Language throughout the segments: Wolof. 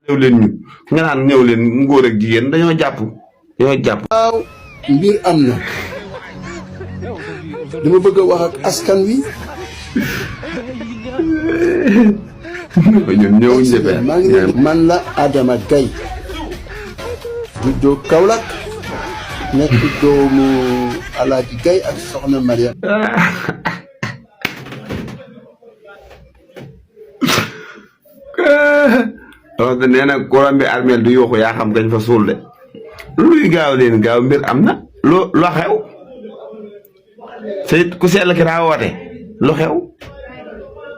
ñëw leen ñu nga naan ñëw leen ngóor ak jigéen dañoo jàpp waaw mbir am na dama bëgg a wax ak askan wi ñun ñëwuñ defee maa ngi leen man la Adama Gaye juddoo Kaolack nekk doomu Alaaji Gaye ak soxna Mariam donc nee na koram bi armeel du yuuxu yaa xam gañ fa suul de luy gaaw leen gaaw mbir am na loo xew sey ku sell ki daa woote lu xew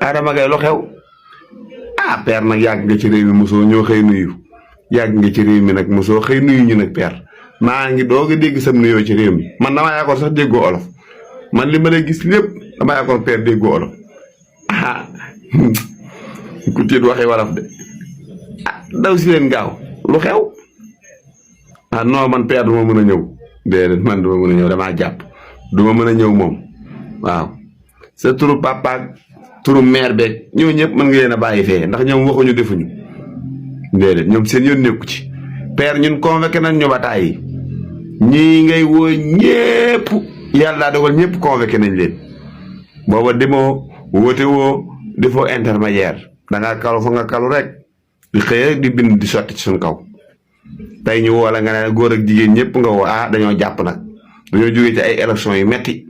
Adama Gaye lu xew ah père nag yàgg nga ci réew mi mosoo ñoo xëy nuyu yàgg nga ci réew mi nag mosoo xëy nuyu ñu nag père maa ngi doog a dégg sam nuyoo ci réew mi man damaa yaakaar sax déggoo olof man li ma lay gis lépp damaa yaakaar père déggoo olof ah ku tiit waxi wolof de ah daw si leen gaaw lu xew ah non man père duma mën a ñëw déedéet man duma mën a ñëw damaa jàpp duma mën a ñëw moom waaw sa turu papa turu mère beeg ñoo ñëpp mën nga leen a bàyyi fee ndax ñoom waxuñu defuñu déedéet ñoom seen yoon nekku ci père ñun convoqué nañ ñu ba tàyyi ñii ngay woo ñëpp yàlla daa dogal ñëpp convoqué nañ leen booba demoo woote woo defoo intermédiaire dangaa kalu fa nga kalu rek di xëy rek di bind di sotti ci suñ kaw tey ñu woo la nga ne góor ak jigéen ñëpp nga woo ah dañoo jàpp nag dañoo jógee ci ay élections yu metti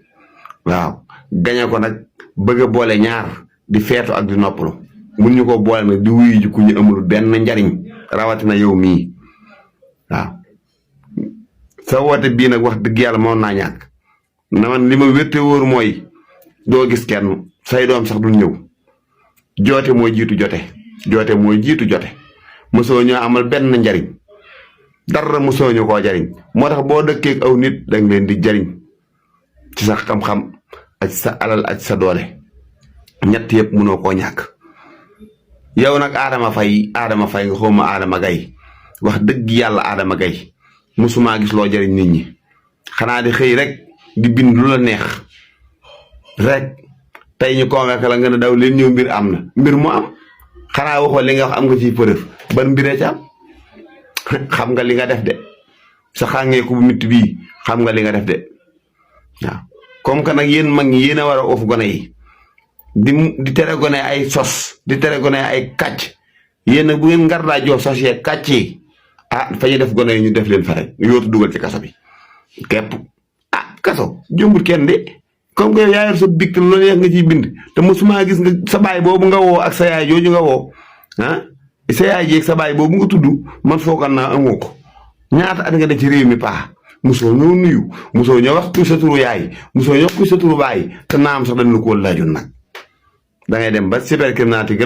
waaw gañe ko nag bëgg a boole ñaar di feetu ak di noppalu mun ñu ko boole nag di wuyu ji ku ñu amul benn njariñ rawatina yow mii waaw sa woote bii nag wax dëgg yàlla moom naa ñàkk na man li ma wétte wóor mooy doo gis kenn say doom sax du ñëw joote mooy jiitu jote mosoo ñoo amal benn njariñ dara mosoo ñu koo jariñ moo tax boo dëkkeeg aw nit danga leen di jariñ ci sa xam-xam ak sa alal ak sa doole ñett yëpp mënoo koo ñàkk yow nag Adama Faye nga xawma Adama Gaye wax dëgg yàlla Adama Gaye mosumaa gis loo jariñ nit ñi xanaa di xëy rek di bind lu la neex rek tey ñu convaincre la nga ne daw leen ñëw mbir am na mbir mu am xanaa waxoo li nga wax am nga ciy preuve ban mbiree ci am xam nga li nga def de sa xàngeeku bu mitt bii xam nga li nga def de waaw comme que nag yéen mag ñi yéen a war a oof gone yi di tere gone ay sos di tere gone ay kàcc yéen nag bu ngeen ngar daa jox sos yee kàcc yi ah fa ñu def gone yi ñu def leen fa rek yootu dugal ci kaso bi képp ah kaso jëmbul kenn de comme que yaa yor sa bik te loolu nga ciy bind te mosuma gis nga sa baay boobu nga woo ak sa yaay jooju nga woo ah sa yaay ji ak sa baay boobu nga tudd man foogan naa amoo ko ñaata at nga def ci réew mi paa mosoo ñoo nuyu mosoo ñoo wax kuy sa turu yaay mosoo ñoo wax kuy sa turu baay te naam sax dañ la ko laajoon nag da ngay dem ba cybercriminalité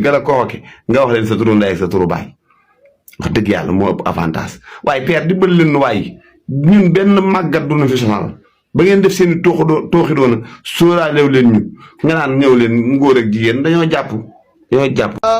gën a convoqué nga wax leen sa turu ndey ak sa turu baay wax dëgg yàlla moo ëpp avantage waaye père di bël leen waaye ñun benn màggat du ñu fi sonal ba ngeen def seen i tooxi doona sóoraalew leen ñu nga naan ñëw leen ngóor ak jigéen dañoo jàpp